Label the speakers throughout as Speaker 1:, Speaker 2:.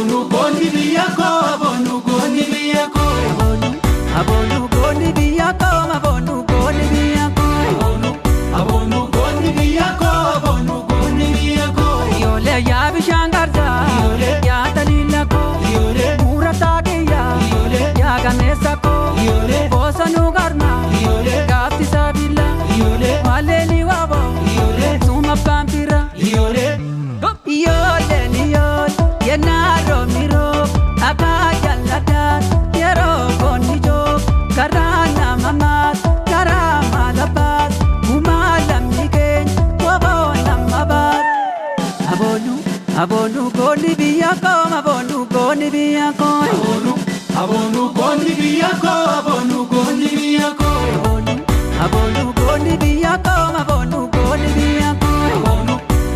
Speaker 1: Aboonu goonni biyya koo aboonu goonni biyya koo.
Speaker 2: Aboonu goonni biyya koo aboonu goonni biyya koo.
Speaker 1: Aboonu goonni biyya koo aboonu goonni biyya koo.
Speaker 2: Iyyoolee yaa bishaan gargaa yaa taliila koo murataa kiyyaa yaa gameessa koo bosonuu garmaa gaafti saabila maleeli waaboo suma pampira. Iyyooleen iyyool yennaa roobni roob akka jallataa yeroo goonni joob karaa nama maas karaa maala baas gumaa lamni keenya waboo nama baas. Aboonu aboonu goonni biyya koo aboonu goonni biyya koo.
Speaker 1: Aboonu goonni biyya koo aboonu goonni biyya koo.
Speaker 2: Aboonu goonni biyya koo aboonu goonni biyya koo.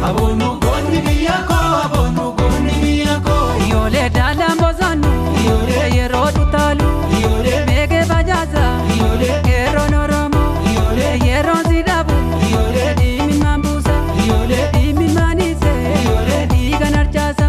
Speaker 1: Aboonu goonni biyya koo aboonu goonni biyya koo.
Speaker 2: Iyyoolee daalaan bosonu yeroo dhutaalu meeqee facaasa yeroon Oromoo yeroon si dhabu dhimmi buusa dhimmi maaniise dhiiga narcaasa.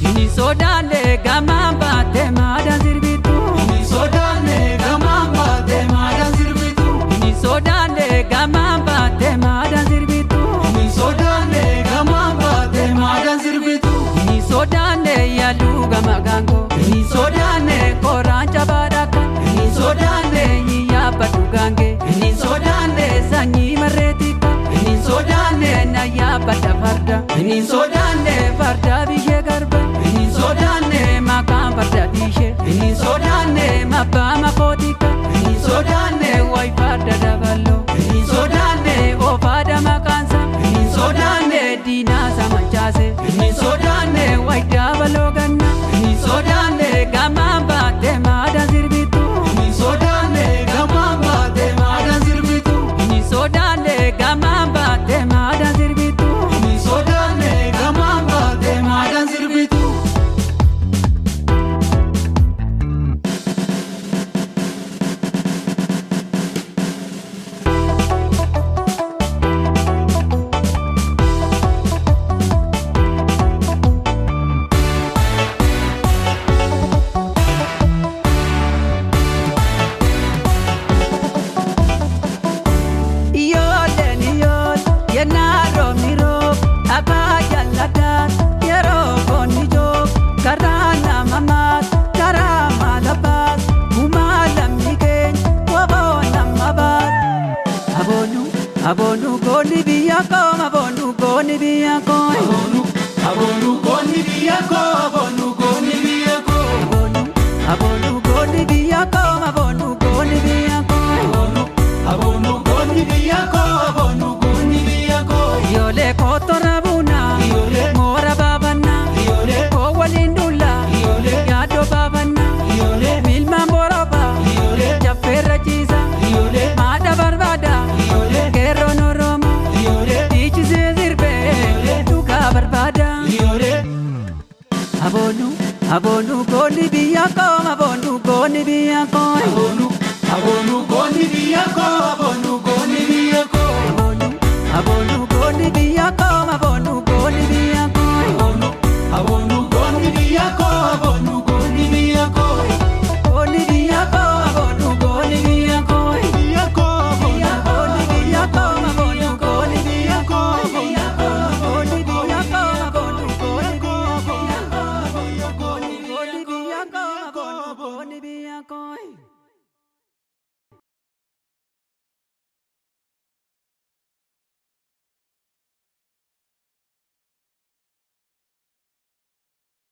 Speaker 2: Inni sodaanne gamaan baate maadaan sirbitu.
Speaker 1: Inni sodaanne gamaan baate maadaan sirbitu.
Speaker 2: Inni sodaanne gamaan baate maadaan sirbitu.
Speaker 1: Inni sodaanne gamaan baate maadaan sirbitu.
Speaker 2: Inni sodaanne yaaluu gama gaangoo. Inni sodaanne koraan cabaadhaaka. Inni sodaanne yaabbatu gaangee. Inni sodaanne sanyii marreetika. Inni sodaanne na yaabbata farda. Inni sodaanne farda biyyee garba. Inni sodaanne maqaan farda biishee. Inni sodaanne mabbaa makootika. Inni sodaanne wayi farda dabaloo. Inni sodaanne ofaadha maqaansa. Inni sodaanne diinaa manchaase. Inni sodaanne wayi dabaloo ganna. Inni sodaanne gamaan baate maadaan sirbitu.
Speaker 1: Inni sodaanne gamaan baate maadaan sirbitu.
Speaker 2: Inni sodaanne gamaan baate maadaan sirbitu.
Speaker 1: Inni sodaanne gamaan baate maadaan sirbitu.
Speaker 2: Iyyooleen iyyool yennaa roobni roob akka jallataa yeroo goonni joob karaa nama maas karaa maala baas gumaa lamni keenya waboo nama baas. Aboonu aboonu goonni biyya koo aboonu goonni biyya koo.
Speaker 1: Aboonu goonni biyya koo aboonu goonni biyya koo.
Speaker 2: Aboonu goonni biyya koo aboonu goonni biyya koo.
Speaker 1: Aboonu goonni biyya koo aboonu goonni biyya koo.
Speaker 2: Iyyoolee kootora buuna moora baabannaa koo waliin duula yaaddoo baabannaa milmaan borooba jaffeerra ciisa maadha barbaada qeerroon Oromoo dhiichisee sirbee dhugaa barbaada. Aboonu aboonu goonni biyya koo aboonu goonni biyya koo.
Speaker 1: Aboonu goonni biyya koo aboonu goonni biyya koo.
Speaker 2: Aboonu goonni biyya koo aboonu goonni biyya koo.
Speaker 1: Aboonu goonni biyya koo aboonu goonni biyya koo.
Speaker 2: Goonni biyya koo aboonu goonni biyya koo.
Speaker 1: Biyya koo
Speaker 2: Goonni biyya koo aboonu goonni biyya koo. Goonni biyya koo aboonu goonni biyya koo. Goonni biyya koo aboonu goonni biyya koo.